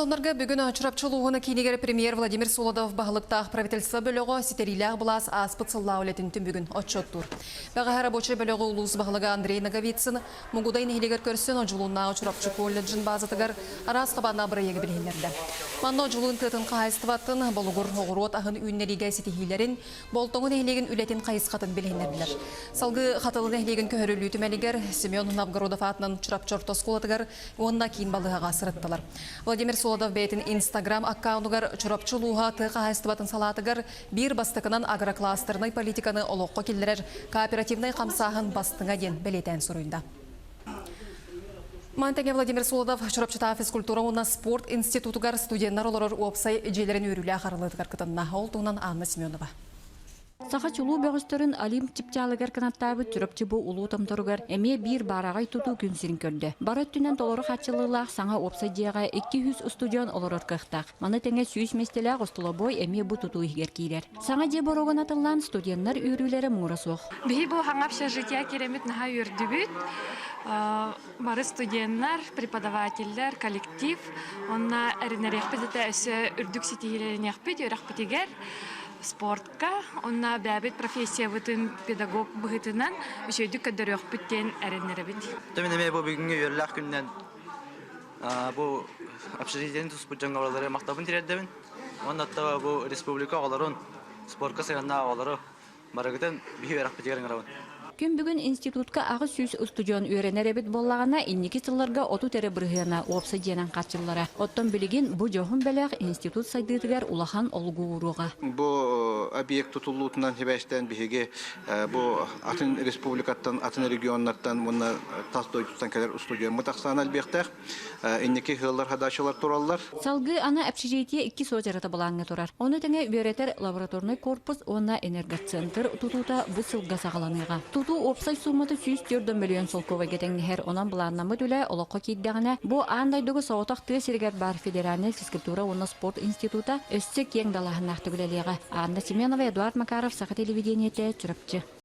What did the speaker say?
Атын соннорго бүгүн Чурапчы улууһун киинигэр премьер Владимир Солодов баһылыктаах правительство бөлөҕө ситэриилээх былаас ааспыт сыллаах үлэтин түмүгүн отчуоттуур. Бэҕэһээ рабочай бөлөҕү улуус баһылыга Андрей Ноговицын Мугудай нэһилиэгэр көрсөн Одьулууннааҕы Чурапчы колледжын баазатыгар араас хабааннаах бырайыагы билиһиннэрдэ. Манна Одьулуун тыатын хаһаайыстыбатын, Болугур оҕуруот аһын үүннэриигэ ситиһиилэрин, Болтоҥо нэһилиэгин үлэтин хайысхатын билиһиннэрдилэр. Салгыы Хатылы нэһилиэгин көһөрүллүү түмэлигэр Семен Новгородов аатынан Чурапчы орто оскуолатыгар уонна киин балыыһаҕа сырыттылар. Владимир Солодов бэйэтин Инстаграм аккаунугар Чурапчы улууһа тыа хаһаайыстыбатын салаатыгар биир бастакынан агрокластернай политиканы олоххо киллэрэр кооперативнай хамсааһын бастыҥа диэн бэлиэтээн суруйда. Маны тэҥэ Владимир Солодов Чурапчытааҕы физкультура уонна спорт институтугар студеннар олорор уопсай дьиэлэрин үөрүүлээх арыллыытыгар кытынна. Ол туһунан Анна Семенова. Саха чулуу бөҕөстөрүн Олимп чыпчаалыгар кынаттаабыт Чурапчы бу улуу томторугар эмиэ биир баараҕай тутуу күн сирин көрдө. Бары өттүнэн толору хааччыллыылаах саҥа уопсай дьиэҕэ 200 устудьуон олорор кыахтаах. Маны тэҥэ 100 миэстэлээх остолобуой эмиэ бу тутуу иһигэр киирэр. Саҥа дьиэ боруогун атыллаан студеннар үөрүүлэрэ муҥура суох. Биһи бу хаҥа общежитие киирэммит наһаа үөрдүбүт. Бары студеннар, преподавателлэр, коллектив. Онно эрэнэриэхпит этэ өссө үрдүк ситиһиилэниэхпит үөрэхпитигэр, спортка. Онно бэйэбит профессиябытын педагог быһыытынан үчүгэйдик көрдөрүөхпүт диэн эрэннэрэбит. Мин эмиэ бу бүгүҥҥү үөрүүлээх күнүнэн бу общежитиени туспут дьоҥҥо барылары махталбын тириэрдэбин. Уонна бу республика оҕолорун, спорка сыһыаннаах оҕолору барыгытын биһи үөрэхпитигэр ыҥырабын. Күн бүгүн институтка 800 устудьуон үөрэнэр эбит буоллаҕына, инники сылларга 30 эрэ бырыһыана уопсай дьиэнэн хааччыллара. Оттон билигин бу дьоһун бэлэх институт сайдыытыгар улахан олугу ууруоҕа. Бу объект тутуллуутунан сибээстээн биһиги бу атын республикаттан, атын регионнартан уонна тас дойдуттан кэлэр устудьуоммут ахсаана элбиэхтээх. Инники ыаллар хадачалар тураллар. Салгыы аны общежитие иккис уочарата былааҥҥа турар. Ону тэҥэ үөрэтэр лабораторнай корпус уонна энергоцентр тутуута бу сылга саҕаланыаҕа. Тутуу уопсай суумата 104 мөлүйүөн солкуобайга тэҥнэһэр. Онон былааннаммыт үлэ олоххо киирдэҕинэ, бу аан дойдуга соҕотох тыа сиригэр баар федеральнай физкультура уонна спорт института өссө киэҥ далааһыннаахтык үлэлиэҕэ. Анна Семенова, Эдуард Макаров, Саха телевидениетэ, Чурапчы.